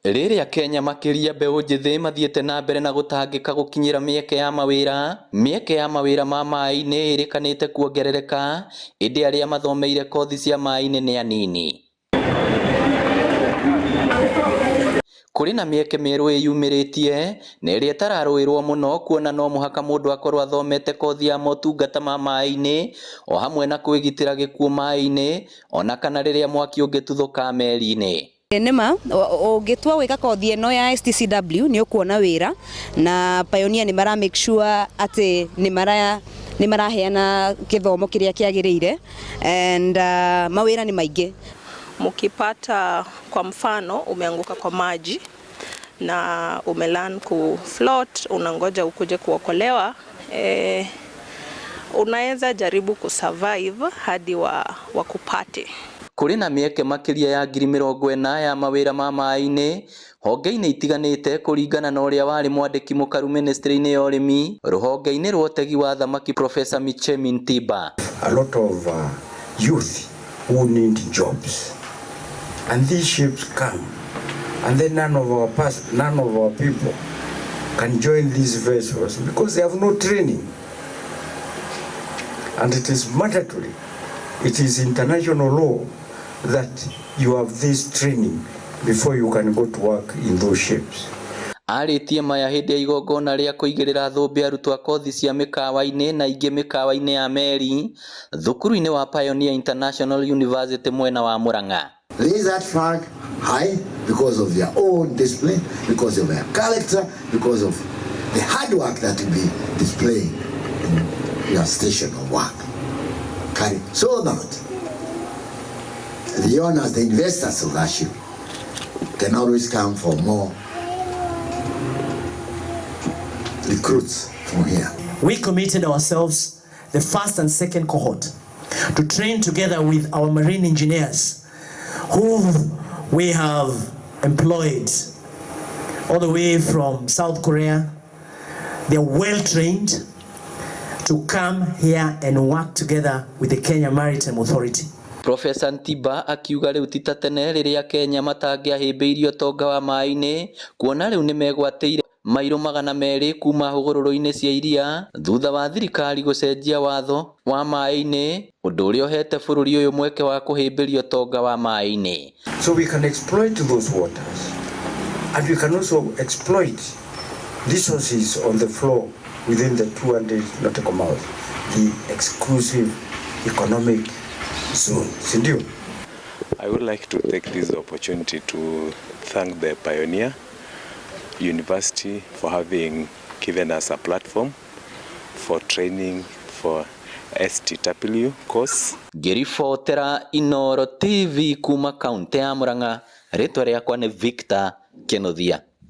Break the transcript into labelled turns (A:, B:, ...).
A: Rĩrĩa Kenya makĩria mbeũ njĩthĩ mathiĩte na mbere na gũtangĩka gũkinyĩra mĩeke ya mawĩra, mĩeke ya mawĩra ma maĩ-inĩ ĩrĩkanĩte kuongerereka, ĩndĩ arĩa mathomeire kothi cia maĩ-inĩ nĩ anini. Kũrĩ na mĩeke mĩerũ ĩyumĩrĩtie na ĩrĩa ĩtararũĩrwo mũno kuona no mũhaka mũndũ akorwo athomete kothi ya motungata ma maĩ-inĩ o hamwe na kwĩgitĩra gĩkuũ maĩ-inĩ ona kana rĩrĩa mwaki ũngĩtuthũka meri-inĩ.
B: Nĩma ũngĩtua gwĩka kothi ĩno ya STCW nĩ ũkuona wĩra na Pioneer nĩ mara make sure atĩ nĩ mara nĩ maraheana gĩthomo kĩrĩa kĩagĩrĩire and mawĩra nĩ maingĩ.
C: Mukipata kwa mfano umeanguka kwa maji na umelearn ku float, unangoja ukuje kuokolewa, unaweza jaribu kusurvive hadi wakupate.
A: Kũrĩ na mĩeke makĩria ya 40,000 ya mawĩra ma maĩ-inĩ honge-inĩ itiganĩte kũringana na ũrĩa warĩ mwandĩki mũkaru ministry-inĩ ya ũrĩmi rũhonge-inĩ rwa ũtegi wa thamaki Professor Michemi Ntimba.
D: A lot of youth who need jobs, and these ships come, and then none of our people can join these vessels because they have no training. And it is mandatory, it is international law that you have this training before you can go to work in those ships.
A: Arĩtie maya hĩndĩ ya igongona rĩa kũigĩrĩra thũmbĩ arutwo a kothi cia mĩkawa-inĩ na ingĩ mĩkawa-inĩ ya meri thukuru-inĩ wa Pioneer International University mwena wa Murang'a.
E: Raise that flag high because of their own discipline, because of their character, because of the hard work that will be displaying in your station of work. Carry so that the owners, the investors of that ship can always come for more recruits from here.
F: We committed ourselves, the first and second cohort, to train together with our marine engineers who we have employed all the way from South Korea. They're well trained to come here and work together with the Kenya Maritime Authority.
A: Profesa Ntimba akiuga rĩu ti ta tene rĩrĩa Kenya matangĩahĩmbĩirie ũtonga wa maĩ-inĩ kuona rĩu nĩmegwatĩire mairo 200 kuma hũgũrũrũ-inĩ cia iria thutha wa thirikari gũcenjia watho wa maĩ-inĩ ũndũ ũrĩa ũhete bũrũri ũyũ mweke wa kũhĩmbĩria ũtonga wa maĩ-inĩ.
D: So we can exploit those waters, and we can also exploit resources on the floor within the 200 nautical miles, the exclusive economic zone. Sindio?
G: I would like to take this opportunity to thank the Pioneer University for having given us a platform for training for STW course.
A: Ngĩribotera Inooro TV kuma kaunti ya Murang'a, rĩtwa rĩakwa nĩ Victor Kĩnuthia.